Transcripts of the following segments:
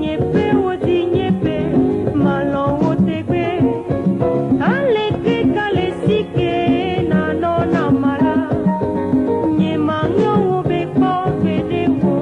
Nye ƒewo di nye ƒe, malɔ̃ wò tegbee. Aleke kale si ke nanɔ nam la, nye maŋlɔ wò be kpɔ gbeɖe o.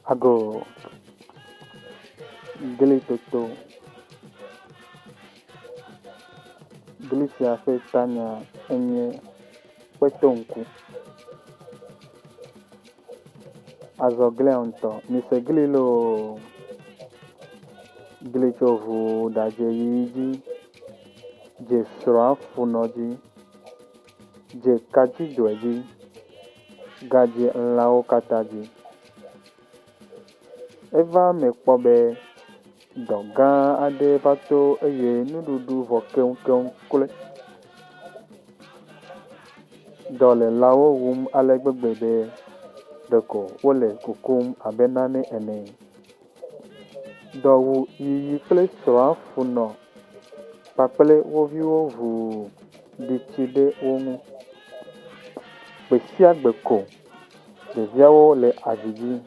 Ago glitoto. Gli sia ƒe tanya enye kpetoŋku. Azɔ glia ŋutɔ. Mise gli loo. Gli tso ŋuu ɖadze yiyi dzi, dze srɔ̃a funɔ dzi, dze kadzidoe dzi, gadze lãwo katã dzi. Eva eme kpɔ be dɔ gã aɖe va to eye nuɖuɖu vɔ keŋkeŋ kloe. Dɔ le lãwo wum ale gbegbe be ɖeko wole kukum abe nane ene. Dɔ wu yiyi kple srɔ̃a funɔ kpakple wo viwo ŋuu ɖi tsi ɖe wo ŋu. Gbe sia gbe ko ɖeviawo le avi dzim.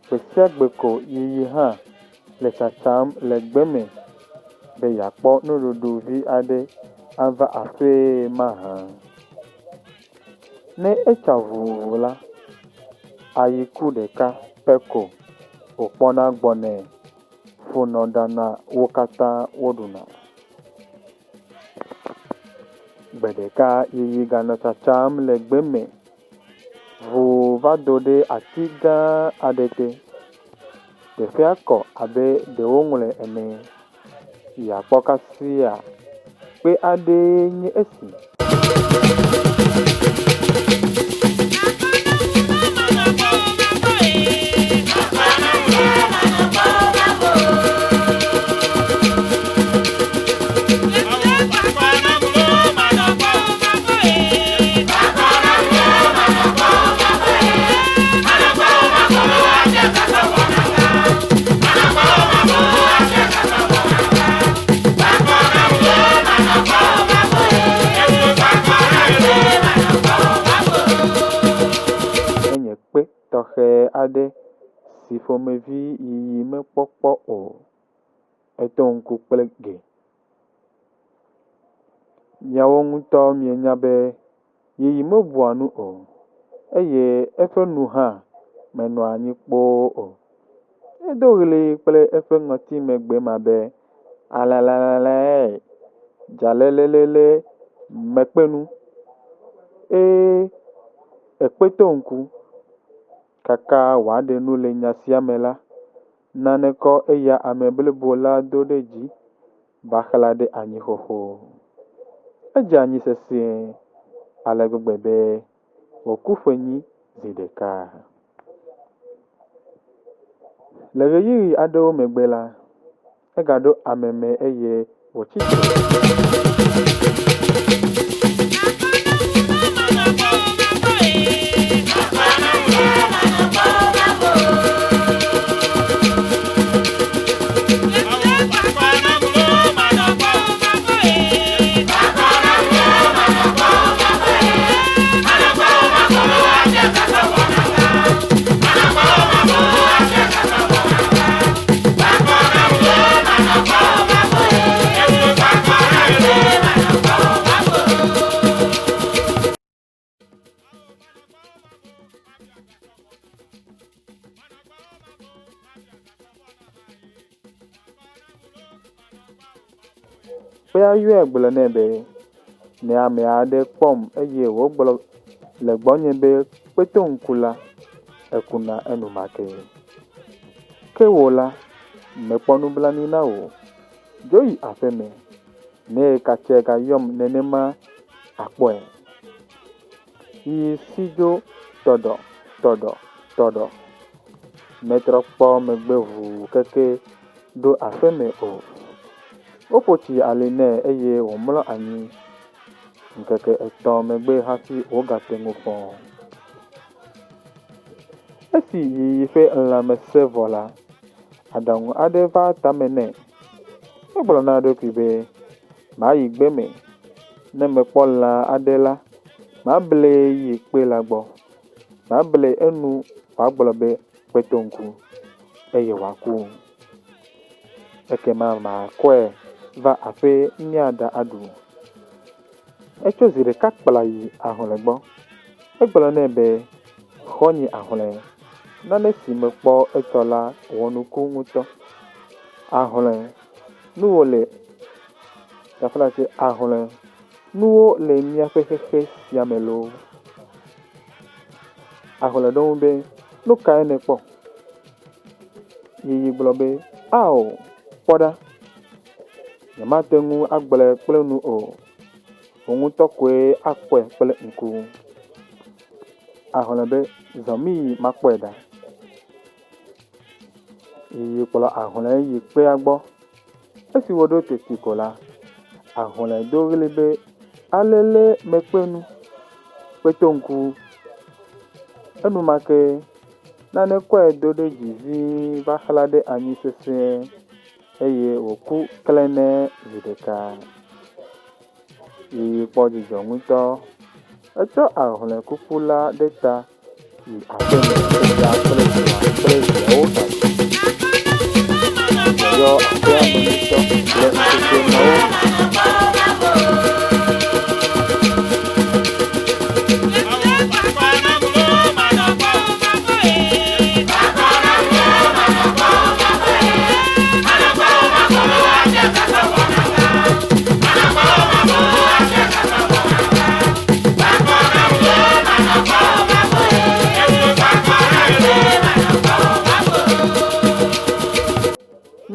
Gbe sia gbe ko yiyi hã le tsatsam le gbe me be yeakpɔ nuɖuɖu vi aɖe ava aƒee mahã. Ne etsa ŋuu la, ayiku ɖeka pɛ ko wòkpɔna gbɔnɛ ƒonɔ ɖana wo katã woɖuna. Gbe ɖeka yiyi ganɔ tsatsam le gbe me ŋuu va do ɖe ati gã aɖe te. Teƒea kɔ abe ɖe woŋlɔe ene. Yeakpɔ kasia kpe aɖee nye esi. Enye kpe tɔxɛ aɖe si ƒomevi yiyi mekpɔ kpɔ o. Eto ŋku kple ge. Miawo ŋutɔ mienya be yiyi mebua nu o eye eƒe nu hã menɔa anyi kpoo o. Edo ɣli kple eƒe ŋɔtimegbe ma be, Alẽlẽlẽe, dzalélélélé, mekpe nu. Ee, ekpe to ŋku. Kaka wòaɖe nu le nya sia me la, nane kɔ eya ame blibo la do ɖe dzi. va xlã ɖe anyi xoxo. Edze anyi sesĩe ale gbegbe be wòku ƒenyi zi ɖeka. Le ɣeyiɣi aɖewo megbe la, egaɖo ame me eye wòtsi tre. Kpea yɔe gblɔ nɛ be, Ne ame aɖe kpɔm eye wògblɔ le gbɔnye be kpeto ŋku la, ekuna enumake. Ke wò la, mekpɔ nublanui na wò. Dzo yi aƒeme. Ne katse gayɔm nenema àkpɔe. Yi si dzo tɔɖɔ, tɔɖɔ, tɔɖɔ. Metrɔ kpɔ megbe ʋuu keke ɖo aƒeme o. Woƒo tsi ali nɛ eye wòmlɔ anyi. Ŋkeke etɔ̃ megbe hafi wògate ŋu fɔ. Esi yiyi ƒe lãme sẽ vɔ la, aɖaŋu aɖe va tame nɛ. Egblɔ na eɖokui be, Mayi gbe me. Ne mekpɔ lã aɖe la, mablee yi kpe la gbɔ. Mable enu wòagblɔ be kpeto ŋku eye wòaku. Ekema makɔe va aƒee míaɖa aɖu. Etso zi ɖeka kpla yi ahlɔ̃e gbɔ. Egblɔ nɛ be, Xɔ̃nye ahlɔ̃e, nane si mekpɔ etsɔ la wɔ nuku ŋutɔ. Ahlɔ̃e, nuwò le taflatse ahlɔ̃e, nuwo le míaƒe xexe sia me loo. Ahlɔ̃e ɖo eŋu be, Nu kae nèkpɔ? Yiyi gblɔ be, Ao, kpɔ ɖa! Nyemate ŋu agblɔe kple nu o. Wò ŋutɔ koe akpɔe kple ŋku. Ahlɔ̃e be, Zɔ míyi makpɔe ɖa. Yiyi kplɔ ahlɔ̃e yi kpea gbɔ. Esi woɖo teti ko la, ahlɔ̃e do ɣli be, Alele mekpe nu, kpeto ŋku! Enumake nane kɔe do ɖe dzi ʋĩi va xlã ɖe anyi sesĩe eye wòku klẽnɛ zi ɖeka. Yiyi kpɔ dzidzɔ ŋutɔ. Etsɔ ahlɔ̃e kuku la ɖe ta yi aƒeme eya kple srɔ̃a kple viawo ɖu. Dzidzɔ yɔ aƒea me ŋutɔ le ŋkeke mawo me.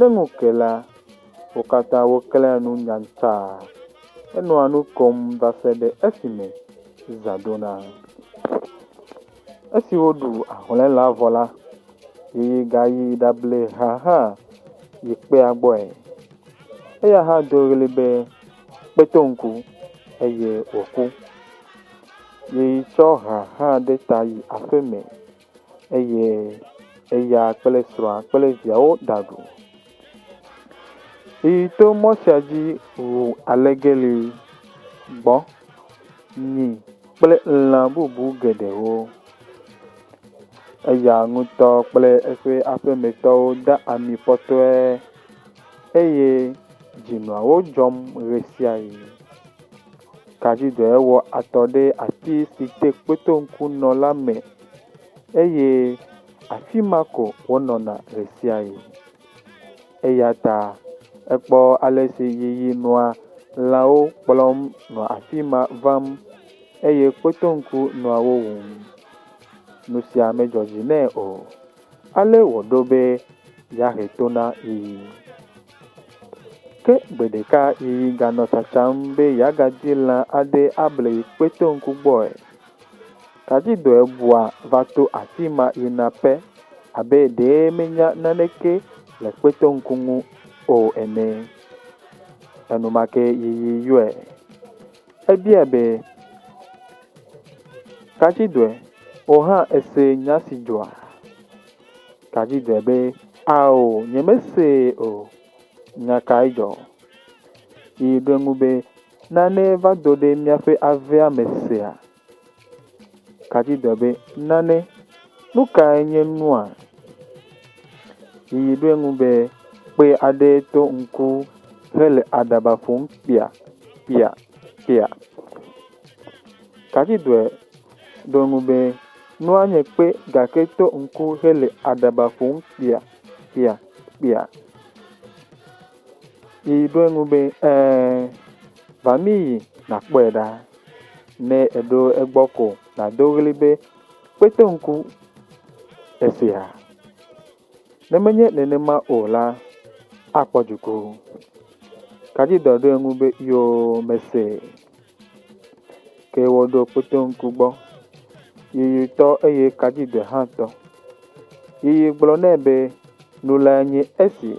Ne ŋu ke la, wo katã woklẽa nu nyaŋtsaa henɔa nu kom va se ɖe esime zã dona. Esi woɖu ahlɔ̃e vɔ la, Yiyi gayi ɖable ha hã yi kpea gbɔe. Eya hã do ɣli be, Kpeto ŋku! Eye wòku. Yiyi tsɔ ha hã ɖe ta yi aƒe me eye eya kple srɔ̃a kple viawo ɖaɖu. Yiyi to mɔ sia dzi wu alegeli, gbɔ̃, nyi kple lã bubu geɖewo. Eya ŋutɔ kple eƒe aƒemetɔwo de ami pɔtɔe eye dzi nɔa wo dzɔm ɣesiaɣi. Kadzidɔe wɔ atɔ ɖe ati si te kpetoŋku nɔ la me eye afi ma ko wonɔna ɣesiaɣi. Eya ta ekpɔ ale si yiyi nɔa lãwo kplɔm nɔa afi ma vam eye kpetoŋku nɔa wo wum. Nu sia medzɔ dzi nɛ o. Ale wòɖo be yeahe to na yiyi. Ke gbe ɖeka Yiyi ganɔ tsatsam be yeagadi lã aɖe able yi kpetoŋku gbɔe. Kadzidɔe bua va to afi ma yina pɛ abe ɖee menya naneke le kpetoŋku ŋu o ene. Enumake Yiyi yɔe. Ebiae be, Kadzidɔe, wò hã èse nya si dzɔa? Kadzidɔe be, Ao, nyemesee o. Nya kae dzɔ? Yiyi ɖo eŋu be, Nane va do ɖe míaƒe avea me sea? Kadzidɔe be, Nane? Nu kae nye nua? Yiyi ɖo eŋu be, Kpe aɖee to ŋku hele aɖaba ƒom kpia, kpia, kpia. Kadzidɔe ɖo eŋu be, Nua nye kpe gake to ŋku hele aɖaba ƒom kpia, kpia, kpia. Yiyi ɖo eŋu be, Ɛ̃, va míyi nàkpɔe ɖa. Ne èɖo egbɔ ko nàdo ɣli be, Kpeto ŋku! Èsea? Ne menye nenema o la, akpɔ dziku. Kadzidɔ ɖo eŋu be, Yoo, mesee. Ke woɖo kpeto ŋku gbɔ. Yiyi tɔ eye kadzidɔe hã tɔ. Yiyi gblɔ nɛ be, Nu lae nye esi.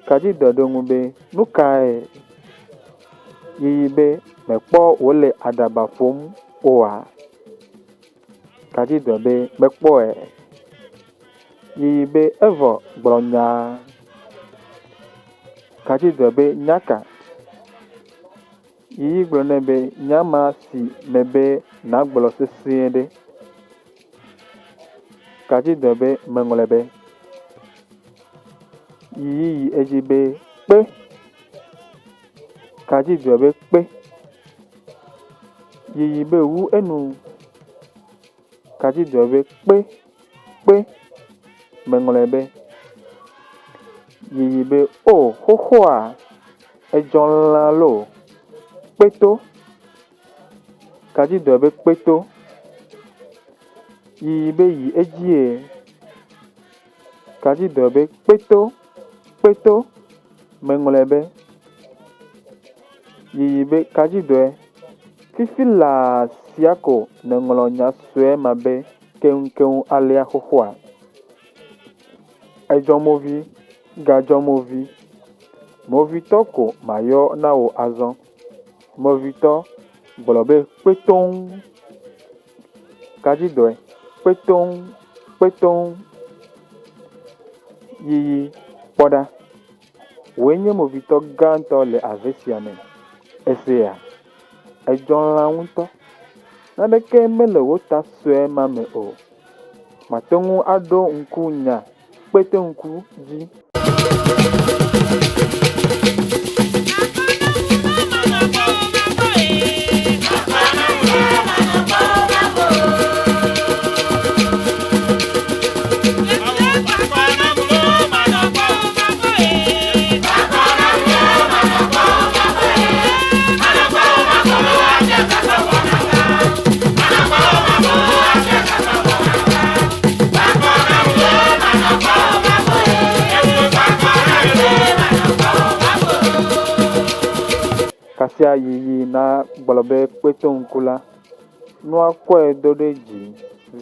Kadzidɔ ɖo eŋu be, Nu kae? Yiyi be, Mèkpɔ wòle aɖaba ƒom oa? Kadzidɔ be, Mekpɔe. Yiyi be, Evɔ, gblɔ nyaa. Kadzidɔ be, Nya ka? Yiyi gblɔ nɛ be, Nya ma si mebe nàgblɔ sesĩe ɖe. Kadzidɔ be, Meŋlɔe be. Yiyi yi edzi be, Kpe. Kadzidɔ be, Kpe. Yiyi be, Wu enu. Kadzidɔ be, Kpe, kpe. Meŋlɔe be. Yiyi be, O, xoxoa, edzɔ lã loo. Kpeto. Kadzidɔe be kpeto. Yiyi be yi edzie. Kadzidɔe be kpeto, kpeto. Meŋlɔe be. Yiyi be kadzidɔe. Fifi laa sia ko nèŋlɔ nya sue ma be keŋkeŋ alea xoxoa? Edzɔ movi, gadzɔ movi. Movitɔ ko mayɔ na wò azɔ. Movitɔ, gblɔ be kpetoŋ. Kadzidɔe, kpetoŋ, kpetoŋ. Yiyi, kpɔ ɖa. Wòe nye movitɔ gãtɔ le ave sia me. Èsea? Èdzɔ lã ŋutɔ. Naneke mele wò ta sue ma me o. Màte ŋu aɖo ŋku nya kpeteŋku dzi. Kasia yiyi na gblɔ be kpeto ŋku la, nua kɔe do ɖe dzi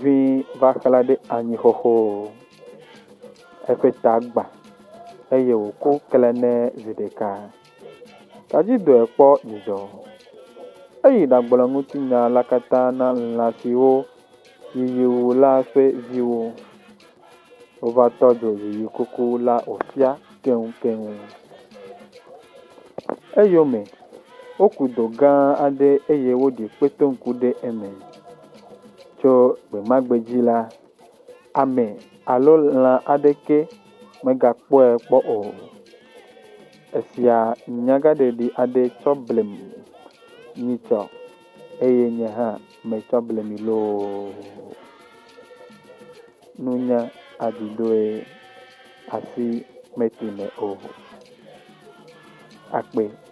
vĩi va xlã ɖe anyi xoxo. Eƒe ta gbã eye wòku klẽnɛ zi ɖeka. Tadzidɔe kpɔ dzidzɔ. Eyi ɖagblɔ ŋutinya la katã na lã siwo yiyi wu la ƒe viwo. Wova tɔ dzo yiyi kuku la wòfia keŋkeŋ. Eyome woku do gã aɖe eye woɖi kpetoŋku ɖe eme. Tso gbe ma gbe dzi la, ame alo lã aɖeke megakpɔe kpɔ o. Esia nyagaɖeɖi aɖe tsɔ blem nyitsɔ eye nye hã metsɔ ble mi loo. Nunya aɖiɖoe asi meti me o. Akpe.